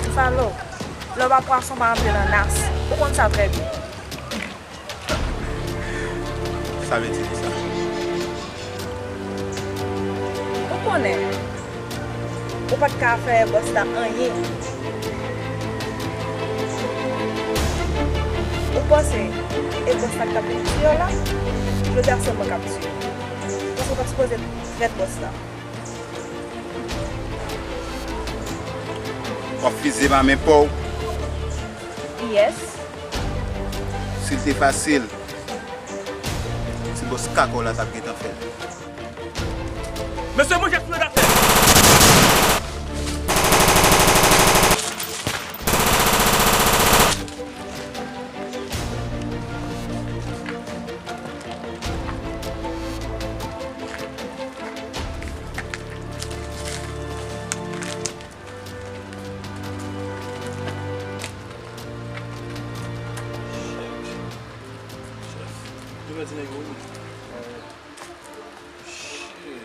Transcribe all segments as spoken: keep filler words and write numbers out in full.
Bouffalo, lè w pa pwason pa antre nan nas. Ou konn sa trè byen. Sa vle di kisa? Ou konnen, ou pa t ka fè bòs la anyen. Ou panse e bòs la k t ap vin tiye w la? Jodi a se mwen k ap tiye w. Paske w pa sipoze trèt bòs la. W ap fize pa men pa w. Yes. Si l te fasil, ti bòs kaka w la t ap gentan fè l. Mesye, manje sou yo dafè. Chèf. Chèf. Yo mèt di nèg yo wi. Shit.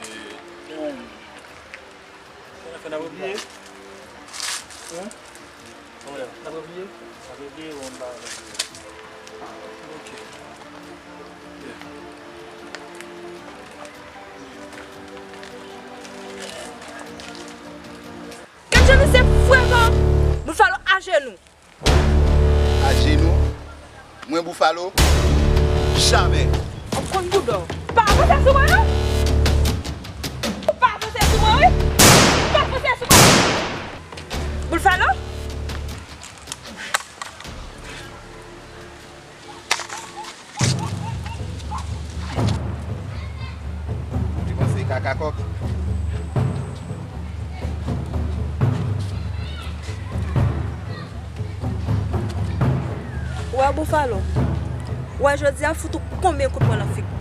Damn. Sa n ap fè, n ap repliye? Hein? Kòman y ap? N ap repliye? N ap repliye, bon, n pa repliye. Ok. Yeah. Gad jan misye frekan! Bouffalo ajenou. Ajenou? Mwen Bouffalo? Jamè! W ap konn bouda w. Pa avanse sou mwen non! Ou pa avanse sou mwen wi! Ou pa avanse sou mwen! Bouffalo? Ou te panse e kaka kòk? Ou wè Bouffalo? Ou wè jodi a fout ou konbyen kout pwen nan fig ou.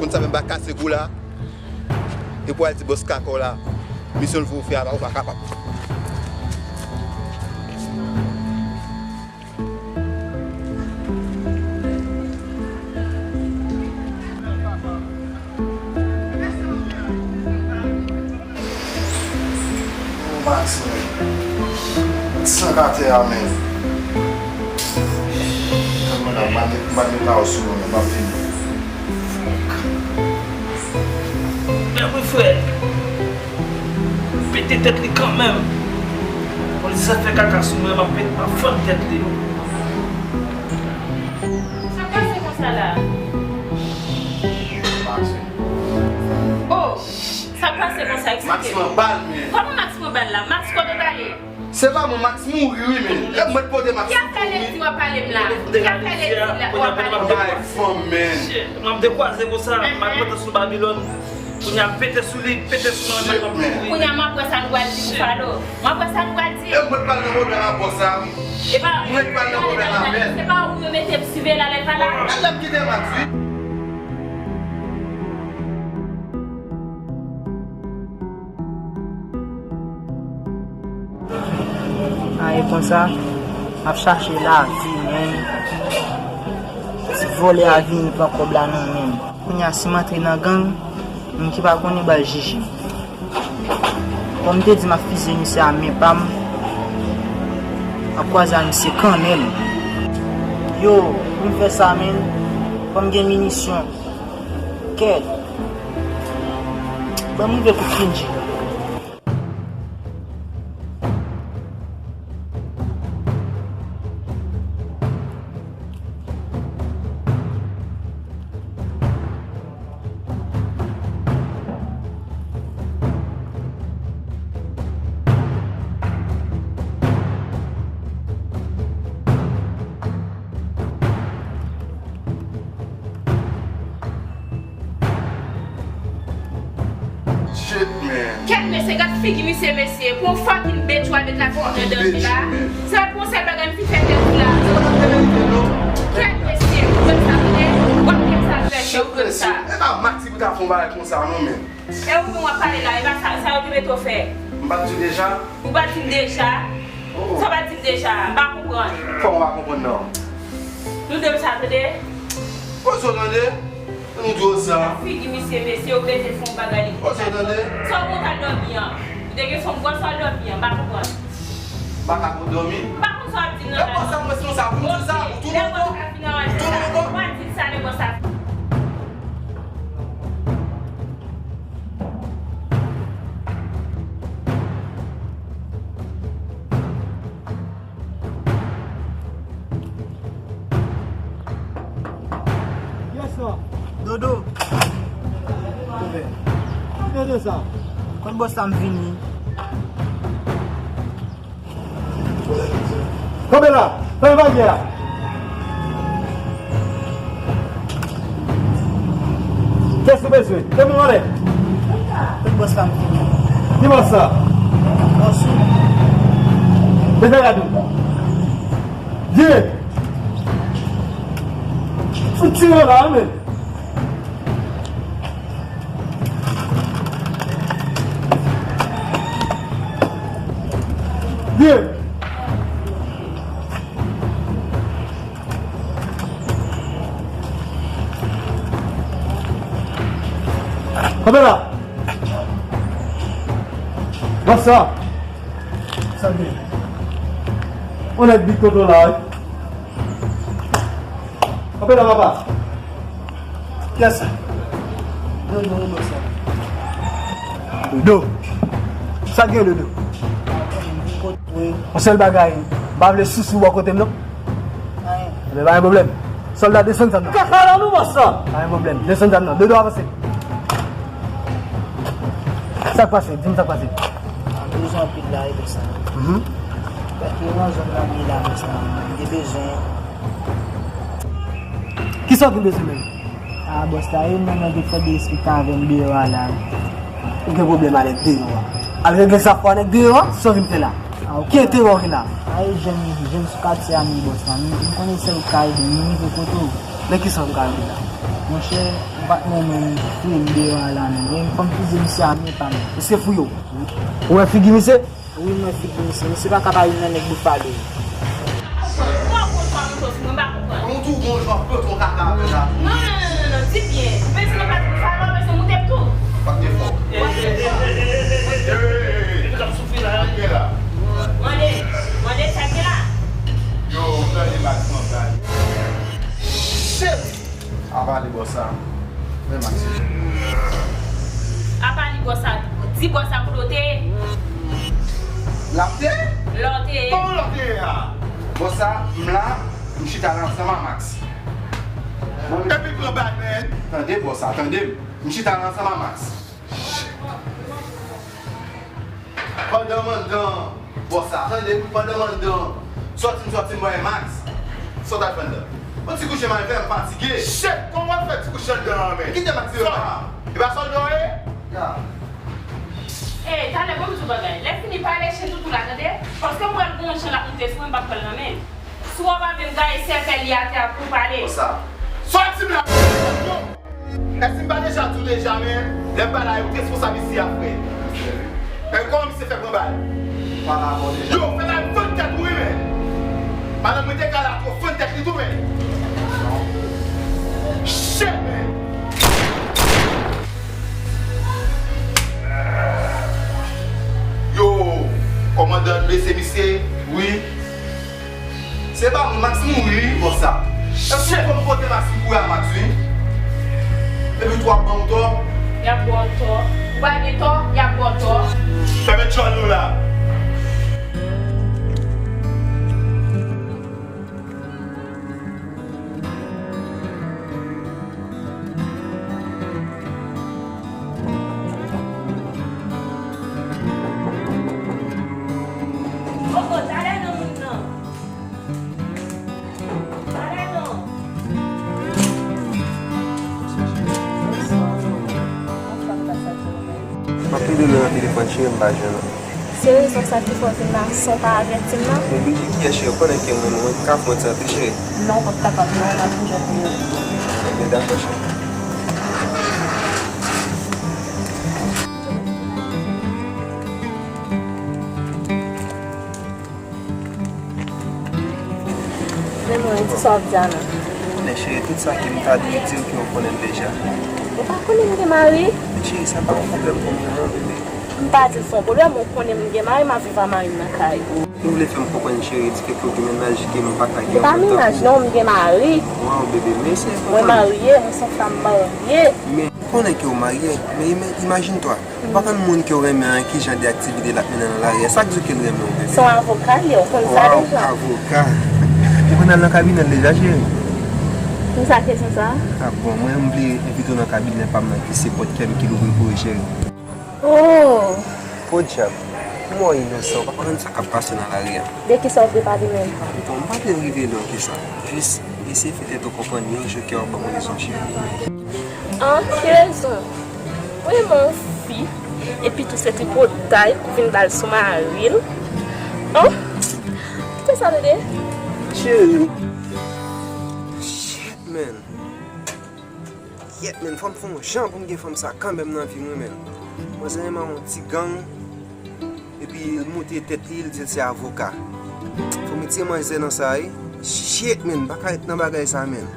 Konn sa menm pa kase kou la. Epi w al di bòs kaka w la, misyon l voye w fè a, ou pa kapab. O Max, men. San katè a, men. Tann mwen la, m pa met, m pa met la sou mwen, men m ap vini. Fòk. Men wi frè, pete tèt li kanmenm. Polis sa fè kaka sou mwen, m ap pete, m ap fann tèt li. Sa k pase konsa la? Max. Oh, sa k pase konsa? Eksplike. Max pran bal, men. Kòman Max pran bal la? Max, kote w t ale? Se pa mwen, Max mouri wi, men. E mwen k pote Max sou kou, wi. Ki afè ledi w ap pale m la? Ki afè ledi w ap pale m la? Bay fanm, men. M ap dekwaze konsa, m al pote sou Babilòn. Kounye a pete sou li, pete sou mwen, mwen, mwen, mwen. Kounye a m ap wè sa nou pral di Bouffalo. M ap wè sa nou pral di. E mwen k pral nan pwoblèm ak bòs la, wi. Mwen k pral nan pwoblèm avè l. Se pa ou yo mete m siveye la lè l pa la? Gade m kite Max, wi. A, e konsa, m ap chache lavi, men ti vòlè a vini pran kòb la nan men m. Kounye a, si m antre nan gang, moun ki pa konnen ba l jije m. Kòm m te di m ap fize misye a men pa m, m ap kwaze a misye kanmenm. Yo, pou m fè sa, men, fò m gen minisyon. Kèt. Ban m rive kout Kendji. Shit, man. Kèt mesye, gad figi misye, mesye. Pou yon fucking bitch w al met lavi w nan danje la. Se pou yon sèl bagay m fin fè tèt ou la. Kèt mesye, ou konn sa vre? W ap gen sa fè, ou konn sa. E pa Maxi pou ta fè yon bagay konsa non, men. E ou menm w ap pale la, e pa sa, sa yo te mete w fè. M pa t di w deja? Ou pa t di m deja? Oh. Sa w pa t di m deja? M pa konprann. Kòman w pa konprann non? Nou de m sa tande. Poze w tande, nou di w sa. Figi misye, mesye, ou bezwen fè yon bagay li. Poze w tande. Sa w konn al dòmi an? Ou te gen fanm gwòs al dòmi an, m pa konprann. M pa ka konn dòmi. M pa konn sa w ap di m nan. Lè bòs la m responsab, m di sa, ou tounen ankò. Tounen ankò. W a di sa lè bòs la. Yes, sir. Dodo. Dodo sa. Konn bòs la m vini. Kanpe la, fèmen baryè a. Kiyès ou bezwen? Depi mande. Tout bòs la m vini. Ki bòs sa? Bòs ou. Depi gad ou. Vye. Fout tire la, men. Vye. Kanpe la. Bòs sa. Sa gen? On nèg bit kote w la, wi. Kanpe la, papa. Kiyès sa? Dodo, Dodo sa. Dodo. Sa gen, Dodo? Wi. Yon sèl bagay, m pa vle sousou bò kote m non. Anyen. Ebyen, pa gen pwoblèm. Sòlda, desann zam nan. Kaka la nou, bòs la. Pa gen pwoblèm. Desann zam nan. Dodo, avanse. Sa k pase? Di m sa k pase. M bezwen anpil la, e bòs la. Mhm. Paske nan zòn nan m ye la, bòs la, m te bezwen. Kisa w vin bezwen menm? A, bòs la, e moun nan te fè de espik avè m deyò a la. Ou gen pwoblèm a nèg deyò a. Al regle zafè a nèg deyò a, sa w vin fè la. A, ok. Ki enterè w gen la? A, e jèn, jèn sou katye a m ye, bòs la. M, m konnen sèl ou ka ede m, m rive kote w. Men kisa m ka ede la? Monchè, m pa t renmen frè m deyò a la, non. E m fanm ki di misye a men pa m. Misye fouye w? Ou wè figi misye? Wi, m wè figi misye. Misye pa ka pa youn nan nèg bout pale. Ou ap konn sa monte sou mwen, m pa konprann. Ou tou gon jan pete yon kaka avè la tou. Non, non, non, non, non, di byen. Ou bezwen nan pati pou sa, ou bezwen moute m tou. What the fuck? Mande, mande sa gen la. Yo, m tande Max nan kay. Shit! Apa li bò sa. Men Max. Apa li bò sa. Di bò sa kote w te ye. L ap te? Lè w te ye. Kòman lè w te ye a? Bò sa, m la, m chita la ansanm a Max. Epi pran bal, men. Tande bò sa, tande m. M chita la ansanm a Max. Pandan m anndan, bòs sa, tande, pandan m anndan, sòti m sòti m wè Max. Sa w t al fè anndan? Yon ti kouche m al fè, m fatige. Shit, kòman w al fè ti kouche anndan an, men? Kite m ak ti repa. E pa sòlda w ye? Ya. Ey, talè, ban m di w bagay. Lè fini pale, chen toutou la, tande? Paske m wè l gon jan l ap moute sou mwen, m p ap pran l nan men. Si w pa vle m gaye sèkèy li atè a pou w pale. Konsa. Sòti m la! Èske m pa deja di w deja, men, lè m pa la, yo responsab isi a, frè? Men kòman misye fè pran bal? Yo, fè bal vann tèt ou, wi, men. Madanm mwen te ka la tou, vann tèt li tou, men. Shit, men. Yo, kòmandan blese misye, wi. Se pa moun, Max mouri wi, bòs sa. Èske w konn kote Max li kouri a Max wi? Epi tou ap ban m tò. Y ap ba w tò. Ou pa gen tò, y ap ba w tò. Fèmen djòl nou la. Oh, oh, talè non moun nan. Talè non. M ap plede rele nan telefòn cheri m pa jwenn ou. Se rezon sa ki fè w vin la san w pa avèti m nan? Mwen oblije kiyès cheri, ou konnen ke moun mwen ka fè yon ti antre cheri. Non, w p ap kapab non, m ap toujou pou ou. Ebyen dakò cheri. Men mwen, di sa w ap di a la. Men cheri, tout sa ke m ta dwe di w ke w konnen l deja. Ou pa konnen m gen mari? Men cheri, sa pa yon pwoblèm pou mwen non, bebe. M pa di l se yon pwoblèm, ou konnen m gen mari, m ap viv a mari m nan kay. Ou vle fè m konprann cheri, di ke pou gen mennaj ke m pa ka gen yon moun tankou w? Se pa mennaj non, m gen mari. Waw, bebe, men se yon pwoblèm. Mwen marye, mwen se yon fanm marye. Men, m konnen ke w marye, men ima-, imajine twa, ou pa konn moun ke w renmen an, ki jan de aktivite l ap mennen nan lari a. Sa k di w ke l renmen w, bebe? Se yon avoka l ye, ou konn sa deja. Waw, avoka. Ou konn al nan kabinè l deja, cheri? Pou sa kesyon sa a? Ah, bon, mwen, m vle envite w nan kabinè pa m nan, ki se pòt kè m ki louvri pou ou, cheri. Oh! Podyab, m wè w inosan, ou pa konprann sa k ap pase nan lari a. De kisa w vle pale menm? Bon, m pa vle rive lwen ke sa. Jis eseye fè tèt ou konprann yon jou ke w ap ban m rezon, cheri. An, ki rezon? Ou renmen yon fi, epi tou se tripotay pou vin ba l sou mari l. An? Kite sa tande? Cheri. Shit, man. Yèt, men, fò m fè yon jan pou m gen fanm sa kanmenm nan vi mwen, men. Manzè renmen yon ti gang, epi l moute tèt li, l di l se avoka. Fò m retire manzè nan sa, wi. Shit, men, m pa ka ret nan bagay sa, men.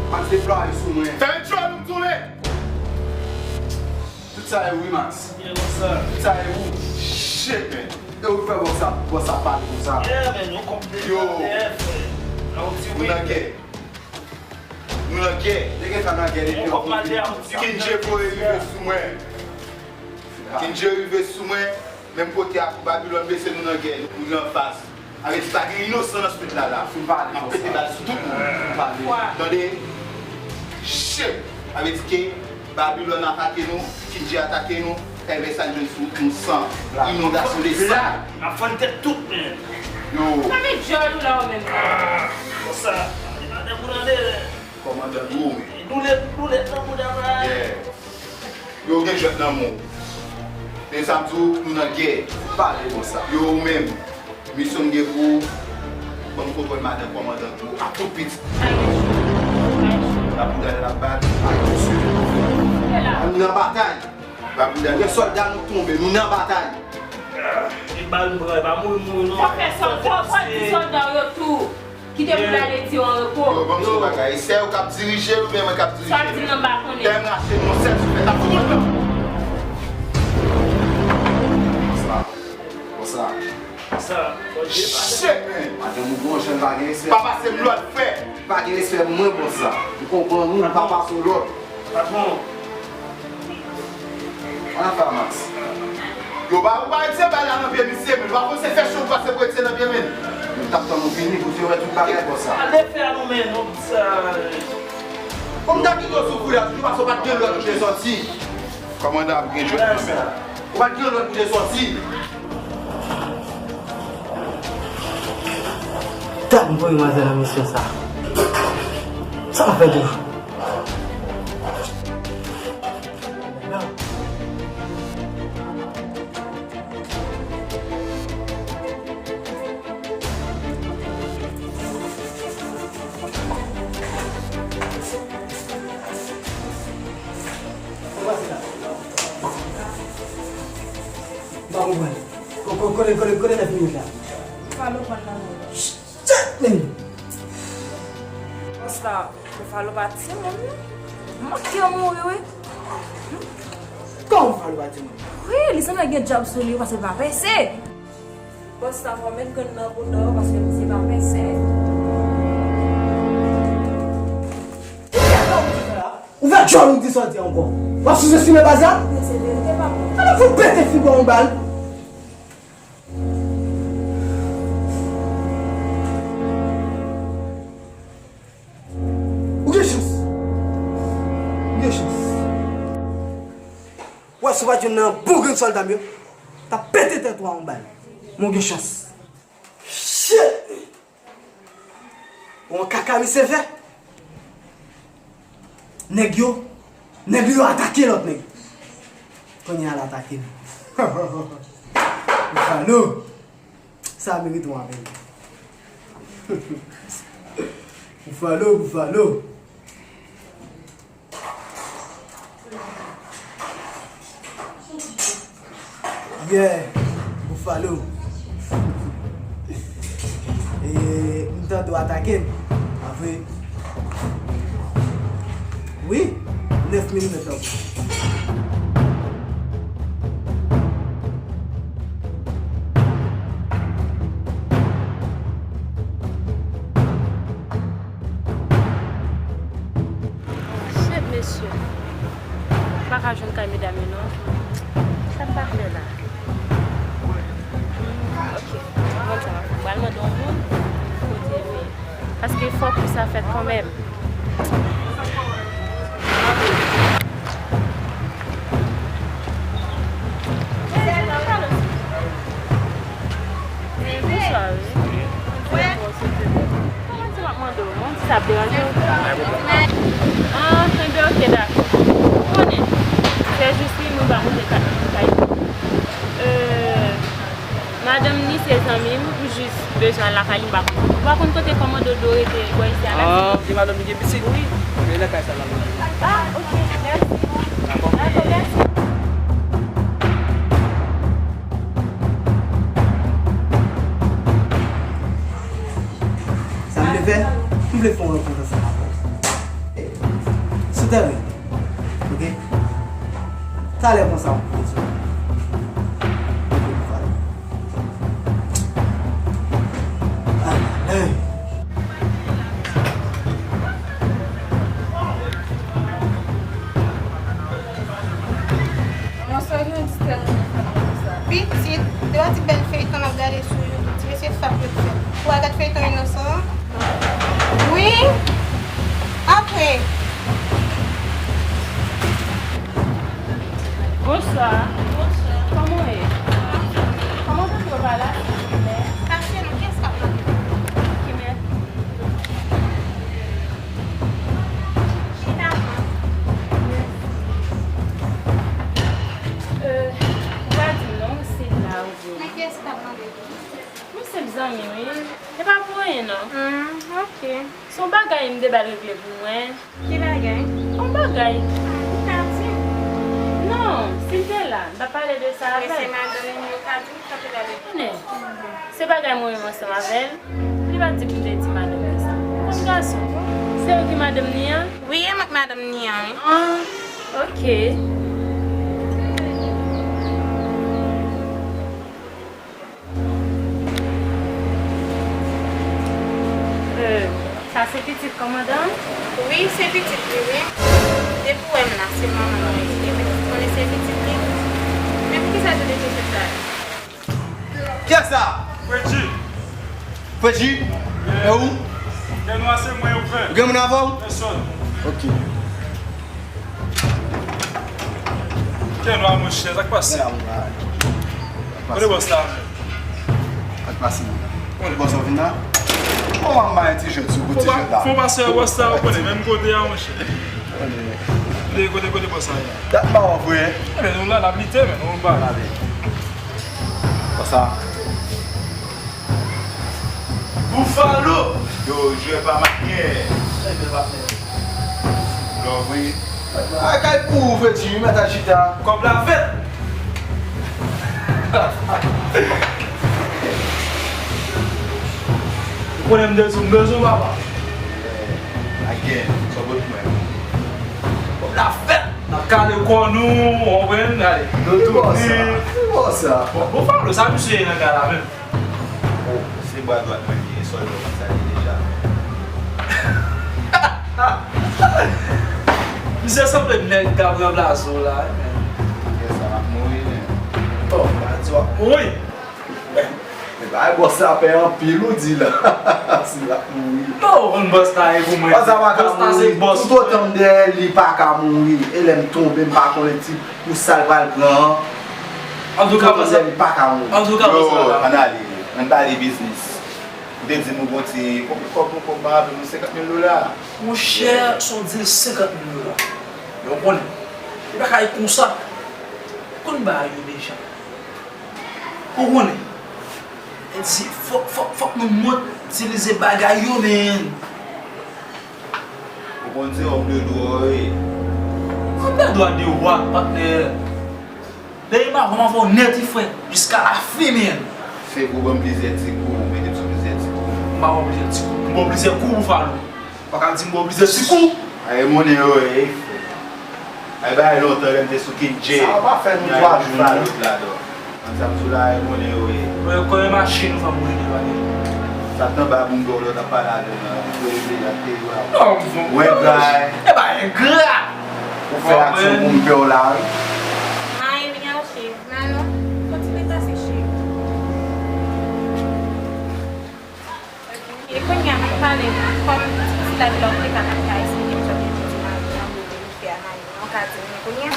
Pase play sou mwen. Fè djòl ou tounen! Tout sa e ou, wi, Max. Tout sa e ou. Shit, men. E ou k fè bòs sa, bòs sa pale konsa. Yo, nou nan gè. Nou nan gè. Te gentan nan gè depi yon kote. Kindje voye rive sou mwen. Kindje rive sou mwen. Menm kote a, Babilòn blese, nou nan gè. Nou anfas. Avèk sa gen inosan nan street la la. Fout pale konsa. M ap pete bal sou tout moun. Fout pale. Tande? Shit! Avèk ke Babilòn atake nou, Kindje atake nou, Kay Vèsal jwenn sou nou san, inondasyon de san. N ap fann tèt tout, men. Yo. Sa met djòl ou la ou menm? Ah, konsa, li pa nan bouda de. Kòmandan gwo, men. Doulè, doulè nan bouda, bra. Yeah. Yo gen jwèt nan men w. Men sa m di w, nou nan gè. Pale konsa. Yo, ou menm. Misyon m gen pou w, ban m kontwòl madan kòmandan tou, ak tout pitit. Sa pou gade l ap bat, ak tout sou. Ann nan batay. Gen sòlda nou k tonbe, nou nan batay. E bal m pran, e pa mouri mouri non. Sa fè sòlda, fò di sòlda w yo tou. Kite pou l ale di w an repo. Yo, ban m di w bagay. Sè yo k ap dirije l oubyen mwen k ap dirije l? Sa l di m nan m pa konnen. Dèyè m rache l yon sèl souflèt, l ap fout mwen pran. Konsa. Konsa. Konsa. Shit, man. Madanm ou gon jan pa gen respè. Pa pase m lòd, frè. Pa gen respè pou mwen konsa. M konprann ou, m pa pase w lòd. Patwon. An afa, Max. Yo, ba, ou pa retire bal la nan pye misye, men. Ou pa konn se fè cho ou pase pou retire nan pye, men. M t ap tann ou vini pou te wè tout bagay konsa. Al defè a nou, men, non, sa. Bon, m ta kite w soufri la, toujou paske w pa t gen lòt ou te sòti. Kòmandan ap gen jwèt nan men. Ou pa t gen lòt ou te sòti. Gad m voye manzè nan misyon sa. Sa m fè toujou? M pa konprann. Ko-, ko-, kote, kote, kote nèf minit la? Falo pran nan men. Shit, man! Bòs la, Bifalo pa timoun, non. Manke mouri, wi. Kòman Bifalo pa timoun? Wi, li sanble gen djab sou li, paske l pa pèse. Bòs la, fò w met grenn nan bouda w, paske misye pa pèse. Ou fè djòl ou di sa w di ankò. W ap souzestime baz la? Wi, se verite, papa. Ann fout pete figwa yon bal. Ou gen chans. Ou gen chans. Ou wè si w pa t youn nan bon grenn sòlda m yo, t ap pete tèt ou a yon bal. Men w gen chans. Shit! Ou an kaka misye fè. Nèg yo, nèg yo atake lòt nèg. Kounye a l atake m. Bifalo. Sa merite yon apèl. Bifalo, Bifalo. Yeah, Bifalo. E, m tande w atake m. Apre, Wi, nèf mil nèt ankò. Shit, mesye. M pa ka jwenn kay medam yo, non. Sa m pa fè la? Ok. Bon, sa va. Pral mande yon moun kote men. Paske fòk pou sa fèt kanmenm. Bonswa, wi. Kòman se w ap mande w? Mwen di sa ap deranje w? Ah, enben, ok, dakò. Ou konnen, se jis li, nou va moute kat nan kay. Euh, madanm ni se zanmi m, m jis bezwen al lakay li, m pa konn. Ou pa konn kote kòmando Doro rete bò isi a la? Ah, e madanm li gen pitit? Wi. Men nan kay sa l ap manje. Ah, ok, mèsi. Dakò. Dakò, mèsi. Sa m vle fè, m vle fè yon rankont ansanm avè w. Sou tèren, ok? Talè konsa, m pou di w. Ok, m pale. Ay, ay. Pitit, de yon ti bèl feyton m ap gade sou YouTube. Ti mesye sa ap fè. Ou a gad feyton Inosan an? Wi. Apre. Bonswa. Bonswa. Kòman w ye? Kòman w te twò pa la? Pase non, kiyès k ap mande? Kimè. Chita pran. Euh, ou pa di non, se la ou vini. Men kiyès k ap mande? Yon senp zanmi, wi. E pa pou anyen, non. Hmm, ok. Se yon bagay m te ba l regle pou mwen. Ki bagay? Yon bagay. Ou ka di m? Non, si l te la, m t ap pale de sa avè l. Men se madanm li, ou ka di m sa te pale. Konnen, se bagay mwen menm ansanm avè l. Li pa t di pou m te di madanm li sa. Kòm gason, se ou ki madanm li an? Wi, e mwen k madanm li an, wi. Ah, ok. Euh, sa se pitit kòmandan? Wi, se pitit li, wi. Depi w wè m la, se manman mwen li ye. Ou konnen se pitit li. Men poukisa jounè te fèt la? Kiyès sa? Fredji. Fredji? E ou? Gen nwa se mwen, ouvè. Ou gen moun avè w? Pèsòn. Ok. Kèlwa, monchè, sa k pase? Kote bòs la? Sa k pase? Kote bòs la vin la? Bon, m ap bay ti jèt sou bout ti jèt la. Fò pase bòs la, ou konnen, menm kote a, monchè. Kote, kote, kote bòs la ye? Dat m pa wè w vre. Ebyen, nou la, n ap lite, men nou ba. Bòs la. Buffalo! Yo, jwè pa manyen. Sa jwè pa fè. Love, wi. A kay pou ou, Fredji, wi, mèt al chita. Kòb la fèt! Ou konnen m de sou m bezwen, papa. Again, sou bout mwen. Kòb la fèt! N ap kale kò nou, w konprann? Ale, nou tou vini. Ki bò sa? Bon, bon, Fablo, sa misye ye nan kay la menm? Oh, se bra dwat mwen li ye, sòlda w konn sa li deja. Misye sanble nèg k ap ranplase w la, wi, men. Kè sa m ap mouri, men. Oh, pa di w ap mouri. Men bagay bòs la pè anpil, ou di la. Si l ap mouri. Yo, konn bòs la e pou mwen. Bòs la pa ka mouri. Bòs la se bòs mwen. Toutotan m dèyè li, li pa ka mouri. E lè m tonbe, m pa konnen ti kou sa l pral pran an. Antouka, bòs la, li pa ka mouri. Antouka, bòs la. Yo, ann ale. Ann pale biznis. Ou te di m ou gon ti konbyen kòb, ou kòb, m pa raple m, senkant mil dola. Monchè, se yon dil senkant mil dola. Men w konnen, li pa ka ye konsa. Ou konn bagay yo deja. Ou konnen. E di, fòk, fòk, fòk nou mont itilize bagay yo, men. Ou konn se òm de dwa w ye. Òm de dwa de wa, patnè. Depi m avè w, m avè w nèt, wi, frè. Jiska la fen, men. Se pou w ban m plizyè ti kou, ou mete m sou plizyè ti kou. M pa ba w plizyè ti kou. M ba w plizyè kou, Buffalo. Ou pa ka di m ba w plizyè ti kou. Ay, monnen yo ye, frè. Ay, bagay lontan, lè m te sou King J. Sa pa fè nou twa jou, non. An sa m sou la, ay, monnen yo ye. Mwen konnen machin ou fanm rele pa gen. Sa t anba moun gwo lòt ap pale avè m la. Mwen engra. E pa engra. Ou fè aksyon pou m pè w la, wi. Ay, vin al cheri. Manon, kontinye pase cheri. E kounye a, ann pale, kòm ti pitit la di la, ou te ka pa ka eksplike m sa w te di mari w, nan moun de fè a mari w, ou ka di m li kounye a?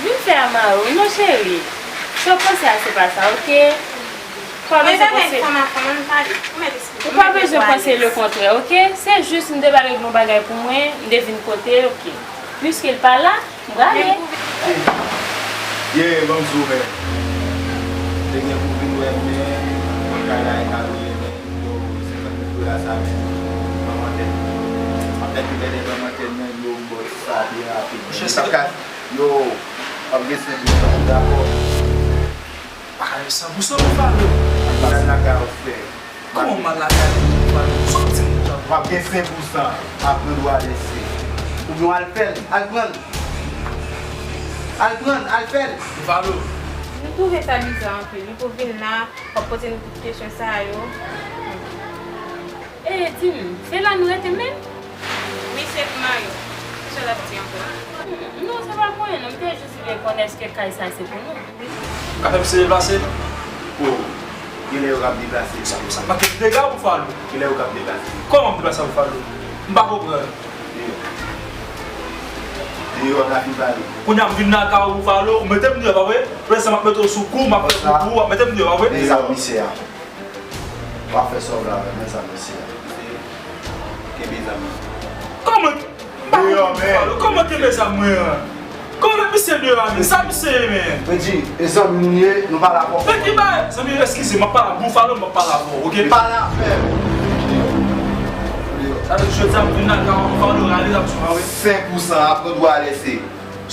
Vin fè a mari w, non cheri. Sa w panse a, se pa sa, oke? Ou pa bezwen panse. Ou pa bezwen panse lekontrè, oke? Se jis m te pale de yon bagay pou mwen, m te vin kote l, oke? Piske l pa la, m prale. Ye, ban m di w, men. Te gen pou vin wè m, men, mwen kay la e ka louye, men, yo, senkant mil dola sa, men, manman tèt. Manman tèt, li bèlè manman tèt, men, yo, m ba w sa byen rapid. Yo, w ap gen senk mil dola, dakò? Pa ka gen san pou san pou Falo. Sa n a ka ofè? Kòman m al lakay ou pou Falo? Sa w di m deja? W ap gen senk pou san apre dwa lese. Oubyen w al fè l, al pran l. Al pran l, al fè l. Falo. Nou twouve sa bizar anpil, wi, pou vin la, w ap poze nou tout kesyon sa yo. E, di m, se la nou rete menm? Wi, se pou Mayo. Kisa l ap di ankò? Hmm, non, se pa pou anyen, non. M te jis vle konn èske kay sa se pou nou. Ou ka fè misye deplase? O, kilè yo k ap deplase? Sa, sa pa gen dega pou Falo. Kilè yo k ap deplase? Kòman m deplase pou Falo? M pa konprann. Deyò. Deyò, n a fin pale. Kounye a m vin nan kay ou pou Falo, ou mete m deyò, pa vre? Prezan m ap mete w sou kou, m ap fè koukou, w ap mete m deyò, pa vre? Mezanmi, misye a. W ap fè sa w vle avè m, men sa mesye a. Kenbe zam nan. Kòman? Deyò, men. Kòman kenbe zam mwen an? Kòman met misye deyò a, men? Sa misye ye, men? Fredi, e zanmi nou ye, nou pale avè w. Men ki bagay? Zanmi, eskize, m ap pale avè w. Bufalo, m ap pale avè w, oke? Pale avè m. Deyò. Deyò. Sa vle di jodi a m vin nan kay ou, Bufalo, rale zam sou mwen, wi. Senk pou san, apre dwa lese.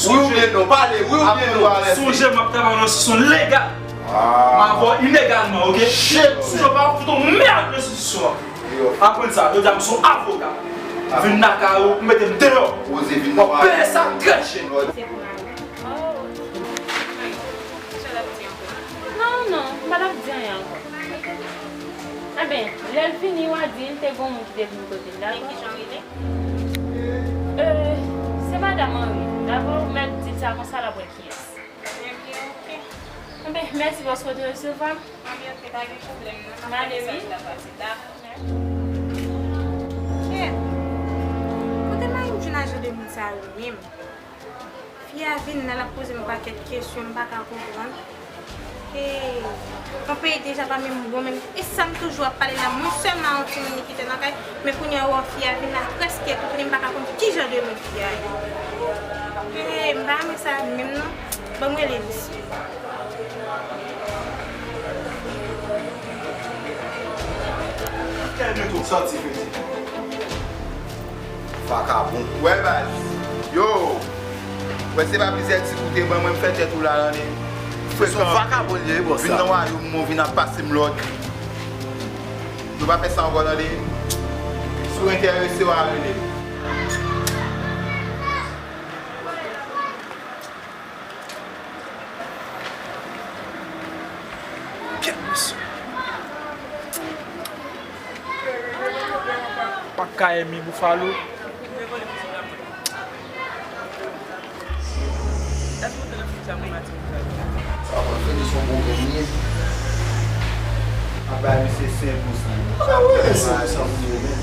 Wi oubyen non, pale, wi oubyen non. Sonje m ap travay nan yon enstitisyon legal. M avè w ilegalman, oke? Shit. Sonje w pa fout yon mèd nan enstitisyon an. Aprann sa, jodi a m se yon avoka. Vin nan kay ou, ou mete m deyò. W ap peye sa trè chè. Se pou mwen. Oh. Sa l ap di ankò? Non, non, m pa t ap di anyen ankò. Enben, lè l vini, w a di l te gen yon moun ki te vin kote l, dakò? E kijan l rele? E, se madanm Anri, dakò? Ou mèt di l sa konsa, l ap wè kiyès. Ebyen, oke. Enben, mèsi paske w te resevwa m. Ebyen, oke, pa gen pwoblèm, non. M ap fè mesaj la pase, dakò? Kè, kote mari m jwenn ajan de moun sa yo menm? Fi a vin la, l ap poze m yon pakèt kesyon, m pa ka konprann. Hey, yon peyi deja pa menm bon menm. E sa m toujou ap pale la, mwen sèlman yon timoun li kite nan kay, men kounye a ou wè fi a vin la prèske tou tounen, m pa ka konn ki jan de moun fi a ye. Hey, m pa renmen sa menm non. Ban m rele misye. Sòti, Fredi. Vakabon. Wè baz. Yo. Wè se pa plizyè ti kou te ban mwen m fè tèt ou la lande. Frekan. Se yon vakabon li ye, bòs la. Vin nan wayòm mwen, vin ap pase m lòd. Nou pa fè sa ankò tande. Si w enterese w a rele m. Kèt mesye. Pa ka enmi Bufalo. Sa pral fini se yon pwoblèm li ye. Ap bay misye senk pou san. Ah wi, senk pou san pou yo menm.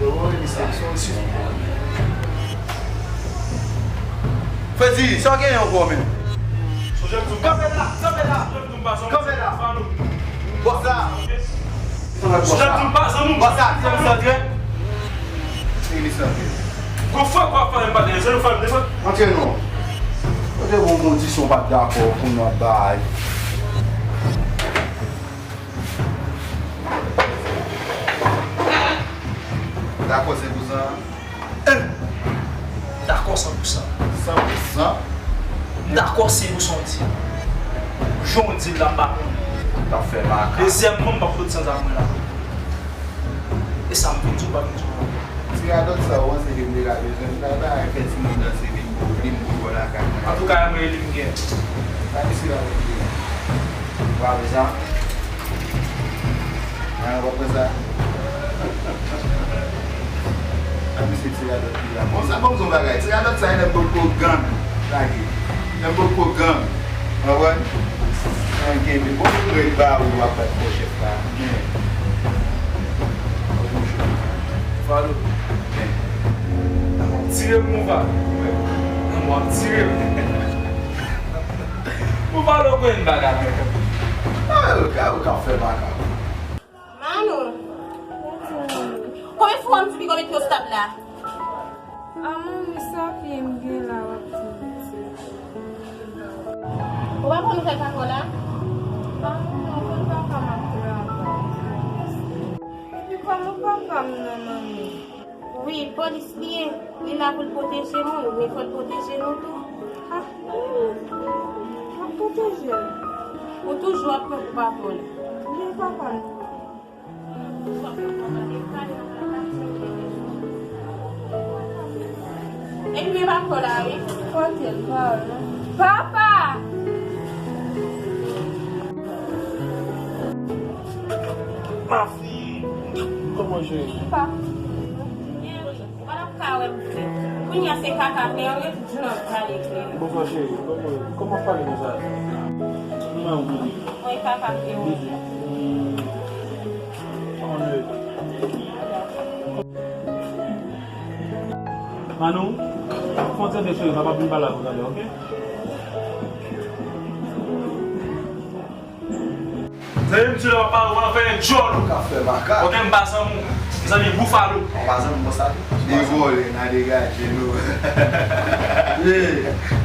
Yo, yo, misye, misye, misye. Fredi, sa w genyen ankò menm? Kanpe la, kanpe la, kanpe la. Bòs la. Bòs la, ti zanmi santre. Ti santre. Gon fwa kwa fè m pa gen, se nou fè m devan. Antre non. Kote bon kondisyon pa t dakò pou nou ap bay. Dakò, se pou sa. M dakò san pou san. San pou san? M dakò se pou sa w di. Jan w di l la, m pa konnen. T ap fè makak. Dezyèmman, m p ap sot san zam mwen la. E sa m vin di w, pa vin di w. Radòt sa, ou panse ke m te ka bezwen l? Sa pa fè timoun danse vin pou, vin pou bò lakay mwen. Antouka, mwen li m gen. Sa misye la, ou pa vle sa? Nan, w ap pran sa? Sa misye ti radòt li la. Bon, sa, bon, son bagay. Ti radòt sa, e lè m potko gang. Lage. Lè m potko gang. Ou konprann? Gang kenbe. Bon, nou rèd ba ou, w ap bat kò chèf la. Falo. Tire pou mwen, Falo. Nan mwen, tire. Pou Falo konn bagay. Ah, yo ka, yo ka fè bagay. Manou. Konbyen fwa m di piga w mete yo stab la? A manmi, sa pye m gen la w ap di. Ou pa konn nouvèl papa w la? A manmi, ou konn papa m ap travay. Epi kòman papa m nan manmi? Wi, polis li ye. Li la pou l pwoteje moun, men fò l pwoteje nou tou. Ah, wi. M ap pwoteje l. Ou toujou ap pran pou papa w la. Men papa m. Epi men papa w la, wi. Pote l, pa w la. Papa! Ma fille, comment je... Pa. Ou pa t ap ka wè m vre. Kounye a se kaka fè yo, yo di nan pale klè. Bonswa cheri, kòman, kòman pale konsa? Mwen ou bebe. Mwen kaka fè yo. Bebe. Hmm. Kòman nou ye? Manou, fè yon ti cheri, papa vin pale avè w talè, oke? Zanmi m, si w ap pale, w ap fè djòl ou. Ou ka fè makak. Oke, m pa zanmi w. Zanmi Bufalo. Ou pa zanmi w konsa tou. Devole, n a degaje nou. Ye.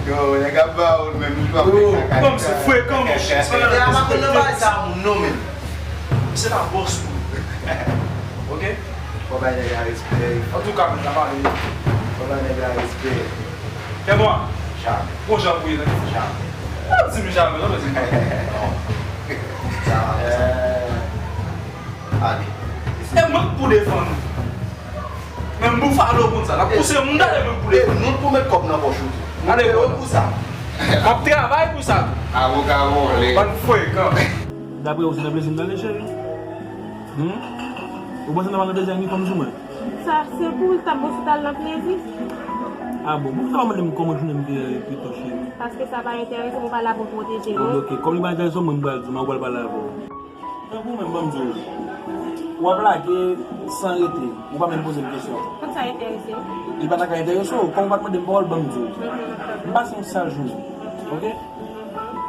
Yo, nèg ap ba ou, men nou pa fè kaka. Kòm se frekan, monchè. Nèg ap ap nan bagay sa moun non, men. Se pa bòs ou. Oke? Fò bay nèg la respè. Antouka, men, n a pale. Fò bay nèg la respè. Fè mwa. Jamè. Bon jan pou ye, non? Jamè. Pa di m jamè, non, pa di m. Non. Sa, sa. Eh. Ale. E mwen k pou defann ou. Men Bufalo konn sa. L ap pouse moun ale, mwen k pou defann ou. E nou k pou met kòb nan pòch ou tou. Ale, bon. Pou sa. M ap travay pou sa. Avoka vòlè. Bann frekan. Daprè ou, se nan plezi m t ale, cheri? Hmm? Ou panse n ap al nan plezi ak Nicole sou mwen? Sa, se pou l t ap bon si w t al nan plezi. Ah bon, poukisa w pa mande m kòman jounen m te ye pito, cheri? Paske sa pa enterese m, ou pa la pou pwoteje mwen. Bon, oke, kòm li pa enterese w, mwen m pral di w, mwen pral pale avè w. Tankou mwen, ban m di w, w ap lage san rete, ou pa menm poze m kesyon. Poukisa enterese m? Li pa ta ka enterese w, kòm ou pa t mande m pawòl, ban m di w. Mhm. M pase yon sal jounen, oke?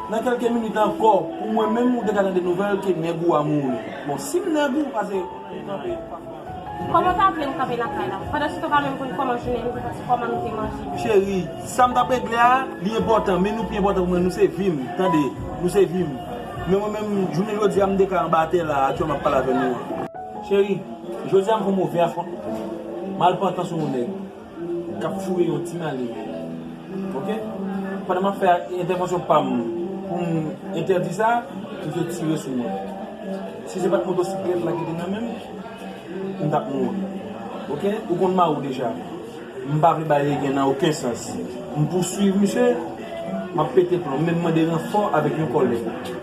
Nan kèlke minit ankò, pou mwen menm, ou te ka tande nouvèl ke nèg ou a mouri. Bon, si m nèg ou, pase, kanpe. Kòman w ta vle m kanpe lakay la? Pandan se tan w pa menm konn kòman jounen m te pase, kòman nou te manje? Cheri, sa m t ap regle a, li enpòtan, men nou pi enpòtan pou mwen, nou se vi m, tande, nou se vi m. Men mwen menm, jounen jodi a, m te ka anba atè la, aktyèlman ap pale avè nou an. Cheri, jodi a m fè yon move afwontman. M al pran tan sou yon nèg k ap foure yon ti malere. Oke? Pandan m ap fè entèvansyon pa m pou m entèdi sa, misye tire sou mwen. Si se pa t motosiklèt la ki te nan men m, m t ap mouri. Oke? Ou konn mari w deja. M pa vle bay regen nan okenn sans. M pouswiv misye, m ap pete plon, m menm mande ranfò avèk yon kòlèg.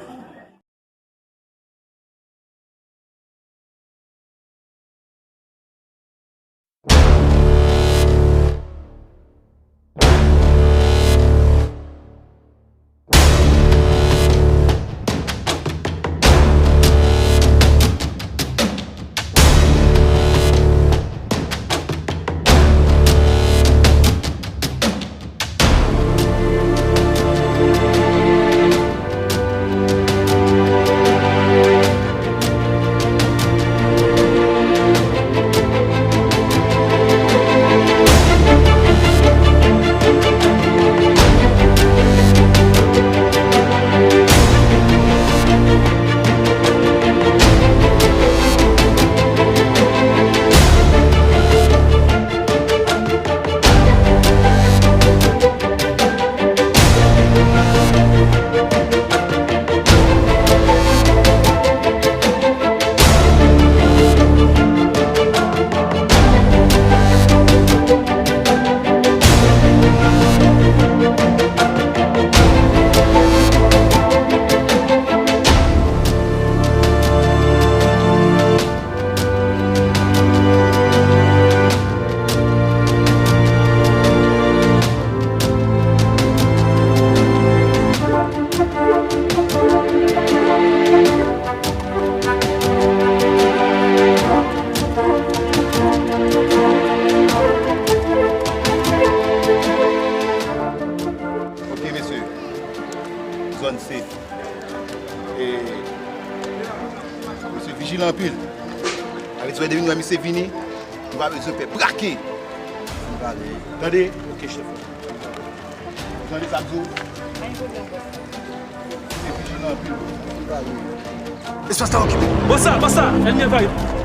Vijilan anpil. Avèk sou depi nou wè misye vini, nou pa bezwen pè brake. Tande? Ok, chèf. Tande sa m di w? Misye vijilan anpil. Espas la okipe. Bòs la, bòs la, ènmi anvayi.